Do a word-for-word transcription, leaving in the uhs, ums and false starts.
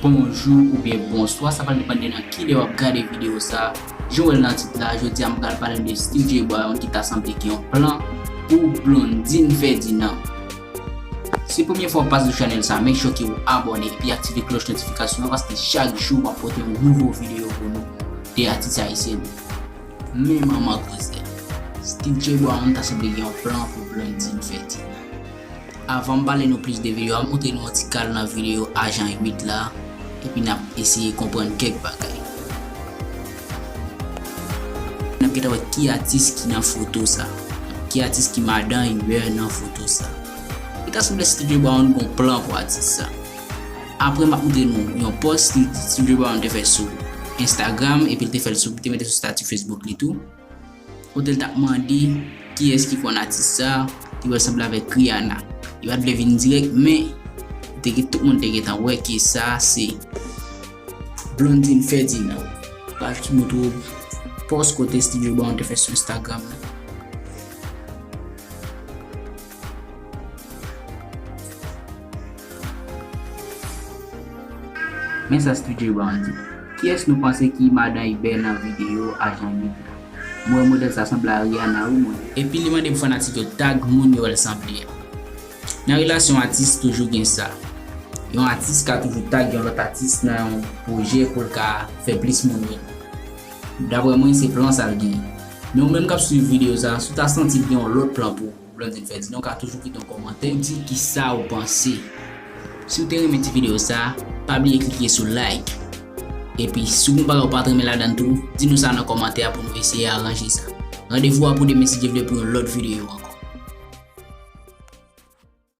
Bonjou oubyen bonswa, sa pral depann de nan kilè w ap gade videyo sa. Jan w wè l nan tit la, jodi a m pral pale n de Steeve J Brown ki ta sanble gen yon plan pou Blondine Ferdinand. Si premye fwa w pase sou chanèl sa, make sure ke w abòne epi aktive klòch notifikasyon an, paske chak jou m ap pote yon nouvo videyo pou nou de atis ayisyen. Men manman koze. Steeve J Brown ta sanble gen yon plan pou Blondine Ferdinand. Avan m pale nou plis de videyo a, m montre nou yon ti kal nan videyo Ajan uit la, epi n ap eseye konprann kèk bagay. N ap gentan wè ki atis ki nan foto sa. Ki atis ki madan Uber nan foto sa. Li ta sanble Steeve J Brown gon plan pou atis sa. Apre m ap montre nou yon pòs Steeve J Brown te fè sou Instagram, epi l te fè l sou, te mete sou stati Facebook li tou. Kote l t ap mande kiyès ki konn atis sa, ki wè l sanble avèk Rihanna. Li pa t vle vin dirèk, men te gen, tout moun te gentan wè ke sa se Blondine Ferdinand. Pral montre w pòs kote Steeve J Brown te fè sou Instagram la. Men sa Steeve J Brown di. Kiyès nou panse ki madan Uber nan videyo Ajan uit la? Mwen wè modèl sa sanble a Rihanna wi mwen. Epi li mande pou fanatik yo tag moun yo wè l sanble a. Nan relasyon atis toujou gen sa. Yon atis ka toujou tag yon lòt atis nan yon pwojè pou l ka fè plis moun wè l. Daprè mwen se plan sa l genyen. Men ou menm k ap swiv videyo sa, si w ta santi l gen yon lòt plan pou ou, Blondine Ferdinand, ou ka toujou kite yon kòmantè, ou di kisa ou panse. Si w te renmen ti videyo sa, pa bliye klike sou like. Epi si w gon bagay ou pa t renmen ladan l tou, di nou sa nan kòmantè a pou nou eseye aranje sa. Randevou a pou demen si Dye vle pou yon lòt videyo ankò.